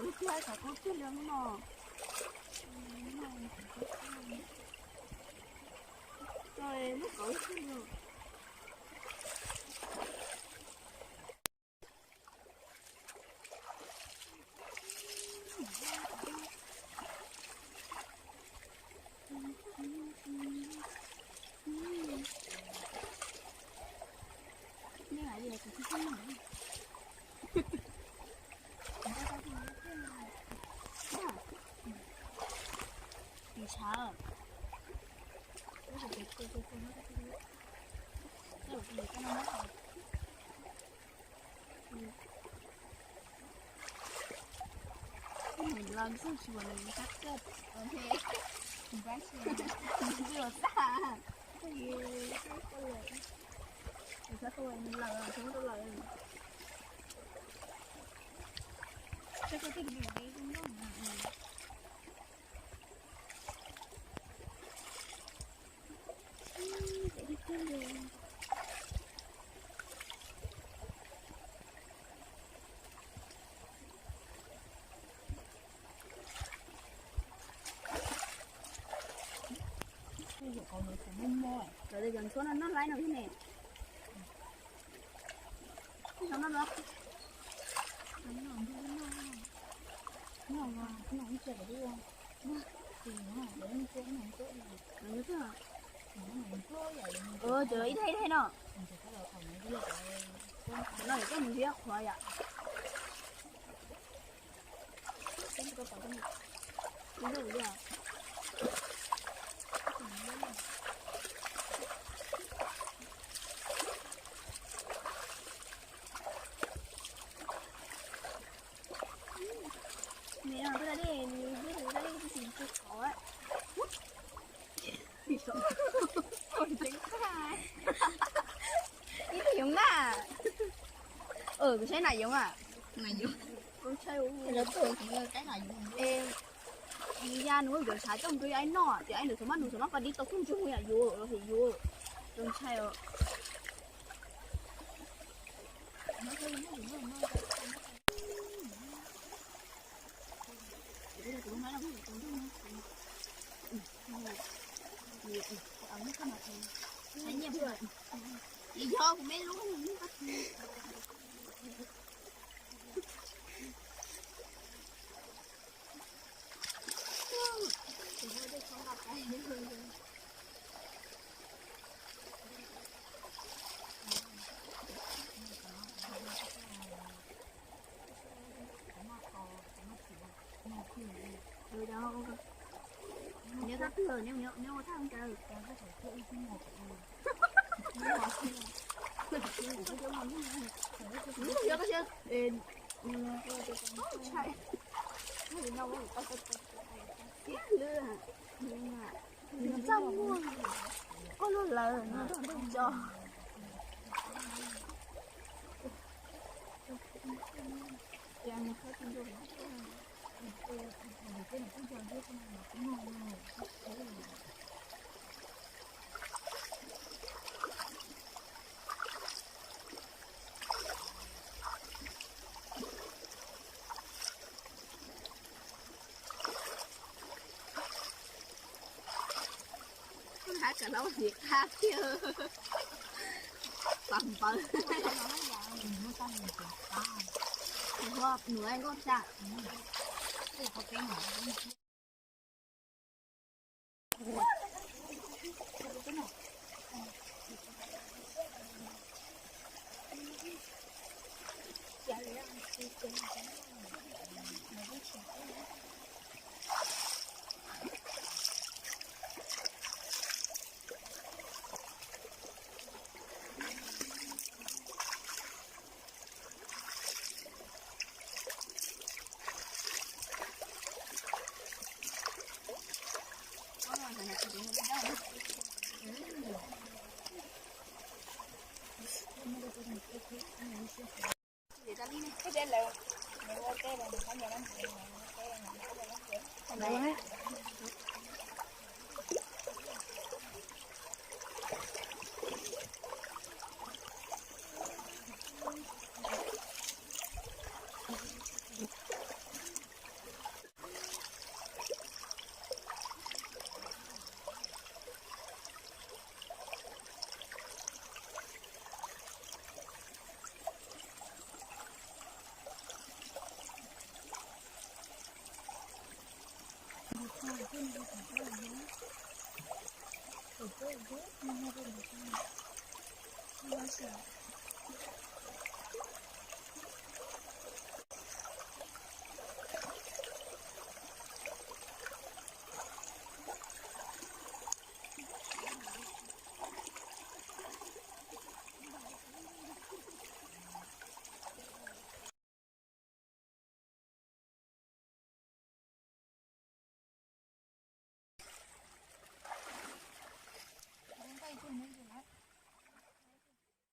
Lub tiag, xav kub tiag li no. Lub kauv tiag li. Nws los xwb tsis pom nws sab kawg. Ok. Nws sab xyov. Nws twb los tag. Nws sab kawg, nws lawm, tsis muaj rau lawm. Sab kawg twb nws zoo nkauj na. Lawv tias cov ntsuab no noj laib no thiab ne. Cov no los. Cov ib daim ib daim no. Cov no yog coj mus nrhiav qhuav yom. Nws twb ra li, nws twb ra li, twb tsis tsis qhov. Ib tug yoov na. Kuv saib nam yoov a. Nam yoov. Ntshai ua. Ntshai ua. Nws muab cov ntshav coj mus rau yav ib noj, ces yav ib nws xav mab nus xav mab qos dib tau kub ntsuag mus yam yuav los hais yuav. Zoo ntshai os. Yog kuv me lub. Nyob thaj twg, nyob ua thaj ntawd. Yog koj siab, ntshai. Lwj, nws txaj muag, koj lub lawm, nws txaj muag tso. Koj hais kom lawv ua tim qab tiag. Pam npawg. Nws nkauj tshaj.